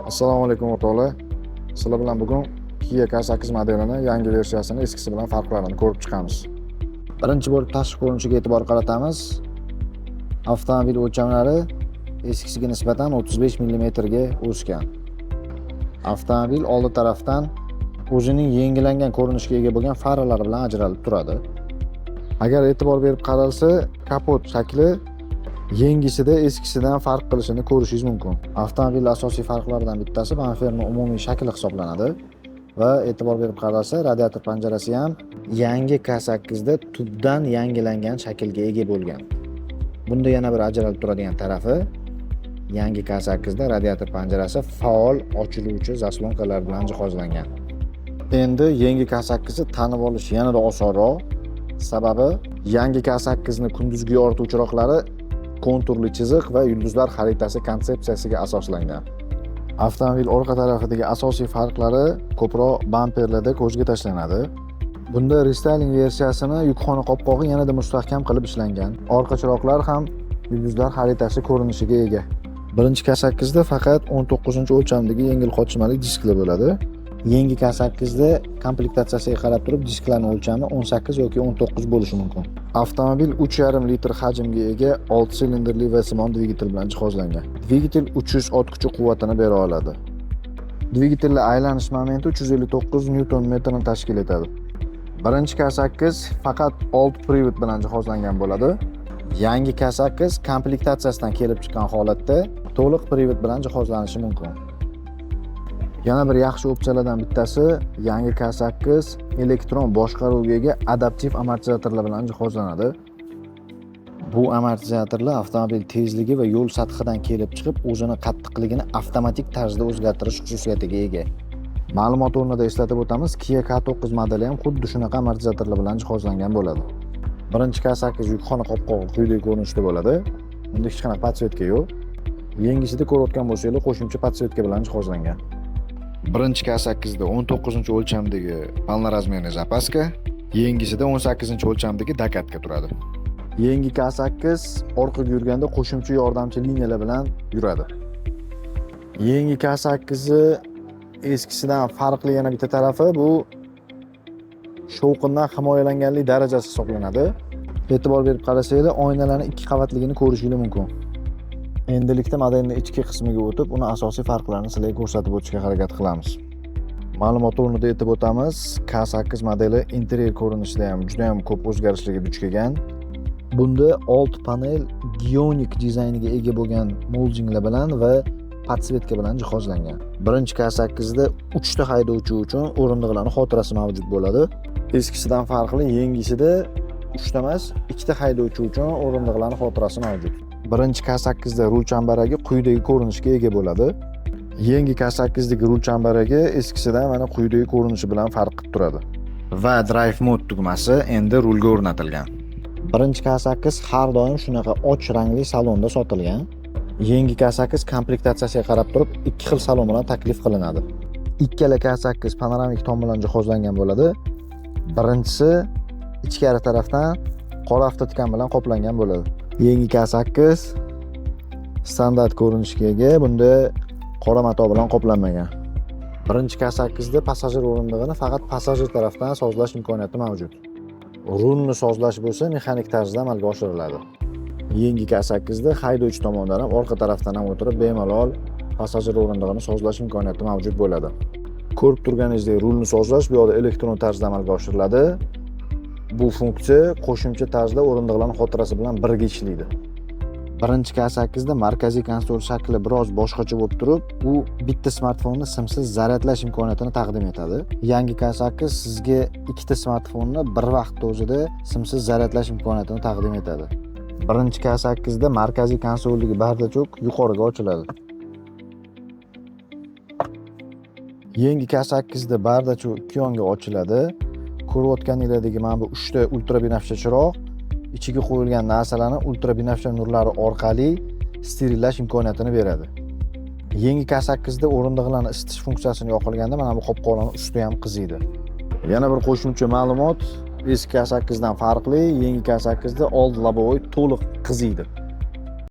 Assalomu alaykum, o'rtoqlar. Sizlar bilan bugun Kia K8 modelini yangi versiyasini eskisi bilan farqlarini ko'rib chiqamiz. Birinchi bo'lib tashqi ko'rinishiga e'tibor qaratamiz. Avtomobil o'lchamlari eskisiga nisbatan 35 mm ga o'sgan. Avtomobil oldi tarafdan o'zining yengilangan ko'rinishga ega bo'lgan faralari bilan ajralib turadi. Agar e'tibor berib qaralsa, kapot shakli yangisida eskisidan farq qilishini ko'rishingiz mumkin. Avtomobil asosiy farqlaridan bittasi bamperning umumiy shakli hisoblanadi va e'tibor berib qaralsa, radiator panjarasi ham yangi K8 da tubdan yangilangan shaklga ega bo'lgan. Bunda yana bir ajralib turadigan tarafi, yangi K8 da radiator panjarasi faol ochiluvchi заслонка lar bilan jihozlangan. Endi yangi K8 ni tanib olish yanada osonroq. Sababi yangi K8 ni kunduzgi yorituvchi chiroqlari konturli chiziq va yulduzlar xaritasi konsepsiyasiga asoslangan. Avtomobil orqa tarafidagi asosiy farqlari ko'proq bamperlarda ko'zga tashlanadi. Bunda restyling versiyasini yukxona qopqog'i yanada mustahkam qilib ishlangan. Orqa chiroqlar ham yulduzlar xaritasi ko'rinishiga ega. Birinchi K8 da faqat 19-o'lchamdagi yengil qotishmali disklar bo'ladi. Yangi K8 da komplektatsiyasiga qarab turib disklarning o'lchami 18 yoki 19 bo'lishi mumkin. Avtomobil 3,5 litr hajmga ega 6 silindrli V-simon dvigatel bilan jihozlangan. Dvigatel 300 ot kuchi quvvatini bera oladi. Dvigatelning aylanish momenti 359 newton metrni tashkil etadi. Birinchi K8 faqat 6 привод bilan jihozlangan bo'ladi. Yangi K8 komplektatsiyasidan kelib chiqqan holatda to'liq привод bilan jihozlanishi mumkin. Yana bir yaxshi opsiyalardan bittasi, yangi K8 elektron boshqaruvga ega adaptiv amortizatorlar bilan jihozlanadi. Bu amortizatorlar avtomobil tezligi va yo'l sathidan kelib chiqib o'zini qattiqligini avtomatik tarzda o'zgartirish xususiyatiga ega. Ma'lumot o'rnida eslatib o'tamiz, Kia K9 modeli ham xuddi shunaqa amortizatorlar bilan jihozlangan bo'ladi. Birinchi K8 yukxona qopqog'i quyidagi ko'rinishda bo'ladi. Unda hech qanaqa подсветка yo'q. Yangisida ko'rayotgan bo'lsanglar, qo'shimcha подсветка bilan jihozlangan. Birinchi K8 da 19-o'lchamdagi полноразмерный запаска, yangisida 18-o'lchamdagi докатка turadi. Yangi K8 orqaga yurganda qo'shimcha yordamchi liniyalar bilan yuradi. Yangi K8 ni eskisidan farqli yana bitta tarafi, bu shovqindan himoyalanganlik darajasi hisoblanadi. E'tibor berib qarasanglar, oynalarning ikki qavatligini ko'rishingiz mumkin. Endilikda modelning ichki qismiga o'tib, uni asosiy farqlarini sizlarga ko'rsatib o'tishga harakat qilamiz. Ma'lumot o'rnida aytib o'tamiz, K8 modeli interyer ko'rinishida ham juda ham ko'p o'zgarishlarga duch kelgan. Bunda old panel Geonic dizayniga ega bo'lgan moldinglar bilan va подсветка bilan jihozlangan. Birinchi K8 da 3 ta haydovchi uchun o'rindiqlarning xotirasi mavjud bo'ladi. Eskisidan farqli, yangisida 3 ta emas, ikkita haydovchi uchun o'rindiqlarning xotirasi mavjud. Birinchi K8 da rul chambaragi quyidagi ko'rinishga ega bo'ladi. Yangi K8 dagi rul chambaragi eskisidan mana quyidagi ko'rinishi bilan farq qilib turadi. Va Drive Mode tugmasi endi rulga o'rnatilgan. Birinchi K8 har doim shunaqa och rangli salonda sotilgan. Yangi K8 komplektatsiyasiga qarab turib ikki xil salon bilan taklif qilinadi. Ikkala K8 panoramik tom bilan jihozlangan bo'ladi. Birinchisi ichkari tarafdan qora автоткань bilan qoplangan bo'ladi. Yangi K8 standart ko'rinishga ega, bunda qora mato bilan qoplanmagan. Birinchi K8 da passajir o'rindig'ini faqat passajir tarafdan sozlash imkoniyati mavjud. Rulni sozlash bo'lsa mexanik tarzda amalga oshiriladi. Yangi K8 da haydovchi tomonidan ham, orqa tarafdan ham o'tirib bemalol passajir o'rindig'ini sozlash imkoniyati mavjud bo'ladi. Ko'rib turganingizdek, rulni sozlash bu yoqda elektron tarzda amalga oshiriladi. Bu funksiya qo'shimcha tarzda o'rindiqlarning xotirasi bilan birga ishlaydi. Birinchi K8 da markaziy konsol shakli biroz boshqacha bo'lib turib, u bitta smartfonni simsiz zaryadlash imkoniyatini taqdim etadi. Yangi K8 sizga ikkita smartfonni bir vaqtda o'zida simsiz zaryadlash imkoniyatini taqdim etadi. Birinchi K8 da markaziy konsoldagi бардачок yuqoriga ochiladi. Yangi K8 da бардачок ikki yonga ochiladi. Ko'rayotganinglardagi mana bu uchta ultra binafsha chiroq ichiga qo'yilgan narsalarni ultra binafsha nurlari orqali sterillash imkoniyatini beradi. Yangi K8 da o'rindiqlarni isitish funksiyasini yoqilganda mana bu qopqoqlarning usti ham qiziydi. Yana bir qo'shimcha ma'lumot, eski K8 dan farqli, yangi K8 da old лобовой to'liq qiziydi.